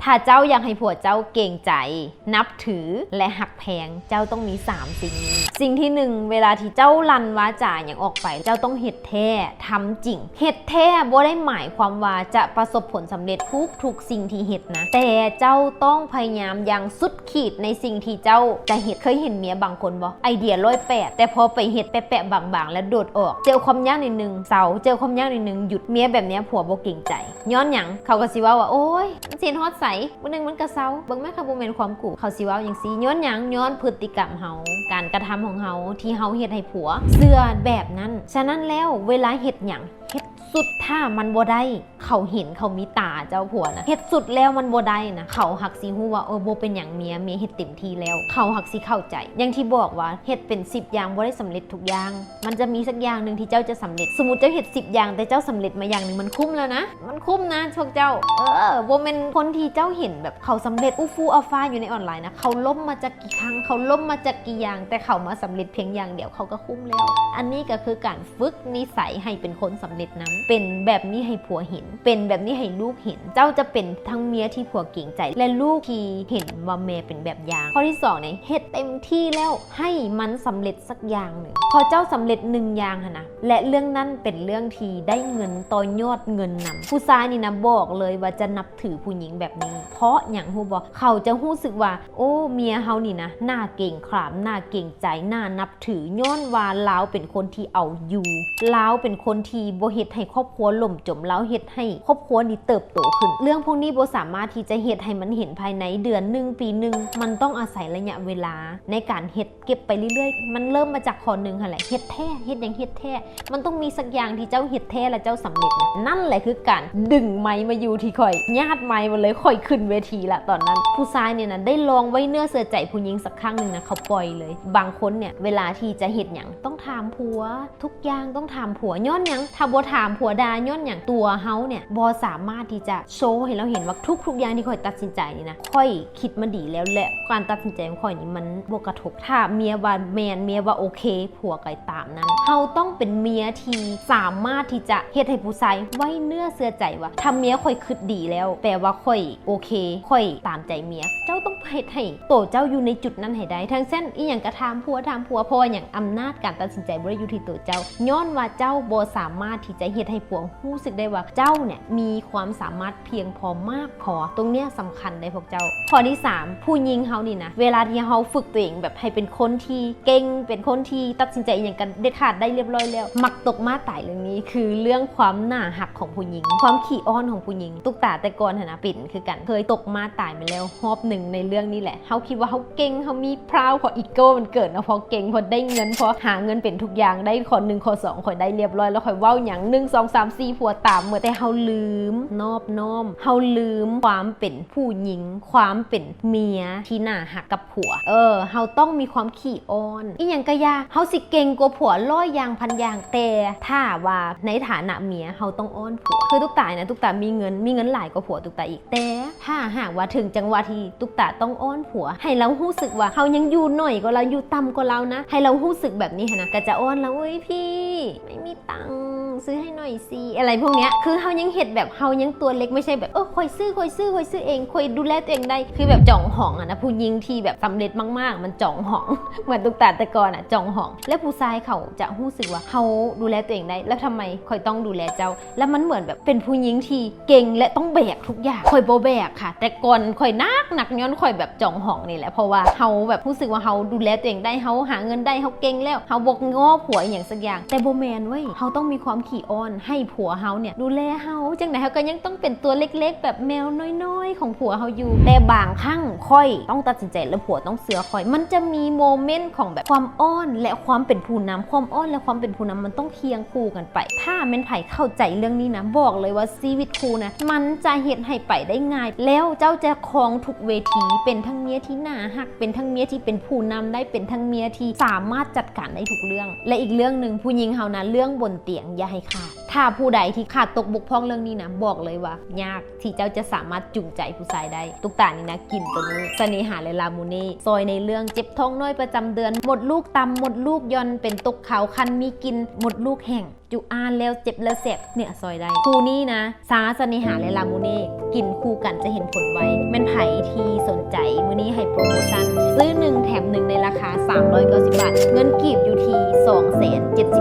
ຖ້າເຈົ້າຢາກໃຫ້ຜົວເຈົ້າເກງໃຈ, ນັບຖື ແລະ ຮັກແພງ, ເຈົ້າຕ້ອງມີສາມສິ່ງນີ້. ສິ່ງທີໜຶ່ງ, ເວລາທີ່ເຈົ້າລັ່ນວາຈາຫຍັງອອກໄປ, ເຈົ້າຕ້ອງເຮັດແທ້, ທຳຈິງ. ເຮັດແທ້ບໍ່ໄດ້ໝາຍຄວາມວ່າຈະປະສົບຜົນສຳເລັດທຸກໆສິ່ງທີ່ເຮັດນະ, ແຕ່ເຈົ້າຕ້ອງພະຍາຍາມຢ່າງສຸດ ຂີດໃນສິ່ງທີ່ເຈົ້າຈະເຮັດ. ເຄີຍເຫັນເມຍບາງຄົນບໍ່? ໄອເດຍຮ້ອຍແປດ ແຕ່ພໍໄປເຮັດແປະໆບາງໆແລ້ວໂດດອອກ. ເຈີຄວາມຍາກໜ້ອຍໜຶ່ງ ເຊົາ, ເຈີຄວາມຍາກໜ້ອຍໜຶ່ງ ຢຸດ. ເມຍແບບເນີ້ຍຜົວບໍ່ເກງໃຈ. ຍ້ອນຫຍັງ? ເຂົາກໍຊິເວົ້າວ່າ ໂອ້ຍ ມັນຊິເຮັດຮອດໃສ? ມື້ໜຶ່ງມັນກໍເຊົາ. ເບິ່ງແມ້ ຄືບໍ່ແມ່ນຄວາມກູ. ເຂົາຊິເວົ້າຈັ່ງຊີ້. ຍ້ອນຫຍັງ? ຍ້ອນພຶດຕິກຳເຮົາ, ການກະທຳຂອງເຮົາທີ່ເຮົາເຮັດໃຫ້ຜົວເຊື່ອແບບນັ້ນ. ສະນັ້ນແລ້ວ ເວລາເຮັດຫຍັງ ເຮັດສຸດ. ຖ້າມັນບໍ່ໄດ້ ເຂົາເຫັນ, ເຂົາມີຕາເຈົ້າຜົວນະ, ເຮັດສຸດແລ້ວມັນບໍ່ໄດ້ນະ, ເຂົາຫາກຊິຮູ້ວ່າ ເອີ ບໍ່ເປັນຫຍັງເມຍ, ເມຍເຮັດເຕັມທີ່ແລ້ວ, ເຂົາຫາກຊິເຂົ້າໃຈ. ຢ່າງທີ່ບອກວ່າ ເຮັດເປັນສິບຢ່າງ ບໍ່ໄດ້ສຳເລັດທຸກຢ່າງ. ມັນຈະມີສັກຢ່າງໜຶ່ງທີ່ເຈົ້າຈະສຳເລັດ. ສົມມຸດເຈົ້າເຮັດສິບຢ່າງ ແຕ່ເຈົ້າສຳເລັດມາຢ່າງໜຶ່ງ, ມັນຄຸ້ມແລ້ວນະ, ມັນຄຸ້ມນະພວກເຈົ້າ. ເອີ ບໍ່ແມ່ນຄົນທີ່ເຈົ້າເຫັນແບບເຂົາສຳເລັດອູ່ຟູອາຟ້າຢູ່ໃນອອນລາຍນະ, ເຂົາລົ້ມມາຈັກ ຄັ້ງ, ເຂົາລົ້ມມາຈັກກີ່ຢ່າງ, ແຕ່ເຂົາມາສຳເລັດພຽງຢ່າງດຽວ ເຂົາກໍຄຸ້ມແລ້ວ. ອັນນີ້ກໍຄືການຝຶກນິໄສໃຫ້ເປັນຄົນສຳເລັດນຳ. ເປັນແບບນີ້ໃຫ້ຜົວເຫັນ, ເປັນແບບນີ້ໃຫ້ລູກເຫັນ. ເຈົ້າຈະເປັນທັງເມຍທີ່ຜົວເກງໃຈ ແລະ ລູກທີ່ເຫັນວ່າແມ່ເປັນແບບຢ່າງ. ຂໍ້ທີສອງນີ້ ເຮັດເຕັມທີ່ແລ້ວ ໃຫ້ມັນສຳເລັດສັກຢ່າງໜຶ່ງ. ພໍເຈົ້າສຳເລັດໜຶ່ງຢ່າງຫັ້ນນະ ແລະ ເລື່ອງນັ້ນເປັນເລື່ອງທີ່ໄດ້ເງິນ, ຕໍ່ຍອດເງິນນຳ. ຜູ້ຊາຍນີ້ນະ ບອກເລີຍວ່າຈະນັບຖືຜູ້ຍິງແບບນີ້. ເພາະຫຍັງຮູ້ບໍ່? ເຂົາຈະຮູ້ສຶກວ່າ ໂອ້ ເມຍເຮົານີ້ນະ ໜ້າເກງຂາມ, ໜ້າເກງໃຈ, ໜ້ານັບຖື, ຍ້ອນວ່າລາວເປັນຄົນທີ່ເອົາຢູ່, ລາວເປັນຄົນທີ່ບໍ່ເຮັດໃຫ້ຄອບຄົວລົ້ມຈົມ, ລາວເຮັດໃຫ້ຄອບຄົວນີ້ເຕີບໂຕຂຶ້ນ. ເລື່ອງພວກນີ້ບໍ່ສາມາດທີ່ຈະເຮັດໃຫ້ມັນເຫັນພາຍໃນເດືອນໜຶ່ງ, ປີໜຶ່ງ, ມັນຕ້ອງອາໄສໄລຍະເວລາໃນການເຮັດເກັບໄປເລື້ອຍໆ. ມັນເລີ່ມມາຈາກຂໍ້ໜຶ່ງຫັ້ນແຫຼະ, ເຮັດແທ້, ເຮັດຫຍັງເຮັດແທ້. ມັນຕ້ອງມີສັກຢ່າງທີ່ເຈົ້າເຮັດແທ້ແລ້ວເຈົ້າສຳເລັດນະ. ນັ້ນແຫຼະຄືການດຶງໄມມາຢູ່ທີ່ຂ້ອຍ, ຍາດໄມມາເລີຍ, ຂ້ອຍຂຶ້ນເວທີລະຕອນນັ້ນ. ຜູ້ຊາຍນີ້ນະ ໄດ້ລອງໄວ້ເນື້ອເຊື່ອໃຈຜູ້ຍິງສັກຄັ້ງໜຶ່ງນະ, ເຂົາປ່ອຍເລີຍ. ບາງຄົນເນີ້ຍ ເວລາທີ່ຈະເຮັດຫຍັງ ຕ້ອງຖາມຜົວ, ທຸກຢ່າງຕ້ອງຖາມຜົວ. ຍ້ອນຫຍັງ? ຖ້າບໍ່ຖາມຜົວ ດ່າຍ້ອນຫຍັງ? ຕົວເຮົາເນີ້ຍບໍ່ສາມາດທີ່ຈະໂຊໃຫ້ລາວເຫັນວ່າ ທຸກໆຢ່າງທີ່ຂ້ອຍຕັດສິນໃຈນີ້ນະ ຂ້ອຍ ຄິດມາດີແລ້ວ ແລະ ການຕັດສິນໃຈຂອງຂ້ອຍນີ້ມັນບໍ່ກະທົບ. ຖ້າເມຍວ່າແມ່ນ, ເມຍວ່າໂອເຄ, ຜົວກໍຕາມນັ້ນ. ເຮົາຕ້ອງເປັນເມຍທີ່ສາມາດທີ່ຈະເຮັດໃຫ້ຜູ້ຊາຍໄວ້ເນື້ອເຊື່ອໃຈວ່າ ຖ້າເມຍຂ້ອຍຄິດດີແລ້ວ ແປວ່າຂ້ອຍໂອເຄ, ຂ້ອຍຕາມໃຈເມຍ. ເຈົ້າຕ້ອງເຮັດໃຫ້ໂຕເຈົ້າຢູ່ໃນຈຸດນັ້ນໃຫ້ໄດ້. ທັງເຊັ່ນ ອີ່ຫຍັງກໍຖາມຜົວ, ຖາມຜົວ. ເພາະວ່າຫຍັງ? ອຳນາດການຕັດສິນໃຈບໍ່ໄດ້ຢູ່ທີ່ໂຕເຈົ້າ. ຍ້ອນວ່າເຈົ້າບໍ່ສາມາດທີ່ຈະເຮັດໃຫ້ຜົວຮູ້ສຶກໄດ້ວ່າເຈົ້າເນ່ຍມີຄວາມສາມາດພຽງພໍມາກພໍ. ຕົງເນີ້ຍສຳຄັນເດ້ພວກເຈົ້າ. ຂໍ້ທີສາມ ຜູ້ຍິງເຮົານີ້ນະ ເວລາທີ່ເຮົາຝຶກຕົວເອງແບບໃຫ້ເປັນຄົນທີ່ເກັ່ງ, ເປັນຄົນທີ່ຕັດສິນໃຈອີ່ຫຍັງກັນເດັດຂາດໄດ້ລຽບຮ້ອຍແລ້ວ, ມັກຕົກມ້າຕາຍເລື່ອງນີ້ ຄືເລື່ອງຄວາມໜ້າຮັກຂອງຜູ້ຍິງ, ຄວາມຂີ້ອ້ອນຂອງຜູ້ຍິງ. ຕຸກຕາແຕ່ກ່ອນຫັ້ນນະເປັນຄືກັນ, ເຄີຍຕົກມ້າຕາຍມາແລ້ວຮອບໜຶ່ງໃນເລື່ອງນີ້ແຫຼະ. ເຮົາຄິດວ່າເຮົາເກັ່ງ, ເຮົາມີພຣາວ, ເພາະອີໂກ້ມັນເກີດເນາະ, ເພາະເກັ່ງ, ເພາະໄດ້ເງິນ, ເພາະຫາເງິນເປັນທຸກຢ່າງ, ໄດ້ຂໍ້ໜຶ່ງຂໍ້ສອງ ຂ້ອຍໄດ້ລຽບຮ້ອຍແລ້ວ, ຂ້ອຍເວົ້າຫຍັງ ໜຶ່ງ ສອງ ສາມ ສີ່ ຜົວຕາມໝົດ. ແຕ່ເຮົາລືມນອບນ້ອມ, ເຮົາລືມຄວາມເປັນຜູ້ຍິງ, ຄວາມເປັນເມຍທີ່ໜ້າຮັກກັບຜົວ. ເອີ ເຮົາຕ້ອງມີຄວາມຂີ້ອ້ອນ. ອີ່ຫຍັງກະຢ່າ, ເຮົາຊິເກັ່ງກວ່າຜົວຮ້ອຍຢ່າງພັນຢ່າງ, ແຕ່ຖ້າວ່າໃນຖານະເມຍ ເຮົາຕ້ອງອ້ອນຜົວ. ຄືຕຸກຕານະ, ຕຸກຕາມີເງິນ, ມີເງິນຫຼາຍກວ່າຜົວຕຸກຕາອີກ, ແຕ່ ຖ້າຫາກວ່າເຖິງຈັງຫວະທີ່ຕຸກຕາຕ້ອງອ້ອນຜົວ ໃຫ້ລາວຮູ້ສຶກວ່າເຮົາຍັງຢູ່ໜ້ອຍກວ່າລາວ, ຢູ່ຕ່ຳກວ່າລາວນະ, ໃຫ້ລາວຮູ້ສຶກແບບນີ້ຫັ້ນນະ, ກໍຈະອ້ອນລາວ, ໂອ້ຍ ພີ່ ໄມ່ມີຕັງ, ຊື້ໃຫ້ໜ້ອຍຊິ, ອະໄລພວກເນີ້ຍ. ຄືເຮົາຍັງເຮັດແບບເຮົາຍັງຕົວເລັກ, ໄມ່ໃຊ່ແບບ ເອີ ຂ້ອຍຊື້, ຂ້ອຍຊື້, ຂ້ອຍຊື້ເອງ, ຂ້ອຍດູແລຕົວເອງໄດ້. ຄືແບບຈອງຫອງຫັ້ນນະ, ຜູ້ຍິງທີ່ແບບສຳເລັດມາກໆ ມັນຈອງຫອງ. ເໝືອນຕຸກຕາແຕ່ກ່ອນນະ, ຈອງຫອງ. ແລ້ວຜູ້ຊາຍເຂົາຈະຮູ້ສຶກວ່າເຮົາດູແລຕົວເອງໄດ້, ແລ້ວທຳໄມຂ້ອຍຕ້ອງດູແລເຈົ້າ? ແລ້ວມັນເໝືອນແບບເປັນຜູ້ຍິງທີ່ເກັ່ງ ແລະ ຕ້ອງແບກທຸກຢ່າງ. ຂ້ອຍບໍ່ແບກຄ່ະ, ແຕ່ກ່ອນຂ້ອຍໜັກໆ ຍ້ອນຂ້ອຍແບບຈອງຫອງນີ້ແຫຼະ. ເພາະວ່າເຮົາແບບຮູ້ສຶກວ່າເຮົາດູແລຕົວເອງໄດ້, ເຮົາຫາເງິນໄດ້, ເຮົາເກັ່ງແລ້ວ, ເຮົາບໍ່ງໍ້ຜົວອີ່ຫຍັງສັກຢ່າງ. ແຕ່ບໍ່ແມ່ນເວີ້ຍ, ເຮົາຕ້ອງມີຄວາມຂີ້ອ້ອນໃຫ້ຜົວເຮົາເນ່ຍດູແລເຮົາ. ຈັ່ງໃດເຮົາກໍຍັງຕ້ອງເປັນຕົວເລັກໆ ແບບແມວນ້ອຍໆຂອງຜົວເຮົາຢູ່. ແຕ່ບາງຄັ້ງຂ້ອຍຕ້ອງຕັດສິນໃຈ ແລະ ຜົວຕ້ອງເຊື່ອຂ້ອຍ. ມັນຈະມີໂມເມັນຂອງແບບຄວາມອ່ອນ ແລະ ຄວາມເປັນຜູ້ນຳ. ຄວາມອ່ອນ ແລະ ຄວາມເປັນຜູ້ນຳ ມັນຕ້ອງຄຽງຄູ່ກັນໄປ. ຖ້າແມ່ນໃຜເຂົ້າໃຈເລື່ອງນີ້ນະ, ບອກເລີຍວ່າຊີວິດຄູ່ນະ ມັນຈະເຮັດໃຫ້ໄປໄດ້ງ່າຍ, ແລ້ວເຈົ້າຈະຄອງທຸກເວທີ, ເປັນທັງເມຍທີ່ໜ້າຮັກ, ເປັນທັງເມຍທີ່ເປັນຜູ້ນຳໄດ້, ເປັນທັງເມຍທີ່ສາມາດຈັດການໄດ້ທຸກເລື່ອງ. ແລະ ອີກເລື່ອງໜຶ່ງ, ຜູ້ຍິງເຮົານະ ເລື່ອງບົນຕຽງຢ່າ ໃຫ້ຂາດ. ຖ້າຜູ້ໃດທີ່ຂາດຕົກບົກຜ່ອງເລື່ອງນີ້ນະ ບອກເລີຍວ່າຍາກທີ່ເຈົ້າຈະສາມາດຈູງໃຈຜູ້ຊາຍໄດ້. ຕຸກຕານີ້ນະ ກິນໂຕນີ້ ສະເໜຫາ ແລະ ລາມູເນ່ ຊ່ອຍໃນເລື່ອງເຈັບທ້ອງນ້ອຍປະຈຳເດືອນ, ມົດລູກຕ່ຳ, ມົດລູກຢ່ອນ, ເປັນຕົກຂາວ, ຄັນມີກິ່ນ, ມົດລູກແຫ້ງ, ຈຸອານແລ້ວເຈັບແລ້ວແສບ ເໜືອຊ່ອຍໄດ້. ຄູ່ນີ້ນະ ຊາ ສະເໜຫາ ແລະ ລາມູເນ່ ກິນຄູ່ກັນຈະເຫັນຜົນໄວ. ແມ່ນໃຜທີ່ສົນໃຈ ມື້ນີ້ໃຫ້ໂປຣໂມຊັນ ຊື້ໜຶ່ງແຖມໜຶ່ງ ໃນລາຄາສາມຮ້ອຍເກົ້າສິບບາດ, ເງິນກີບຢູ່ທີ່ສອງແສນເຈັດສິບ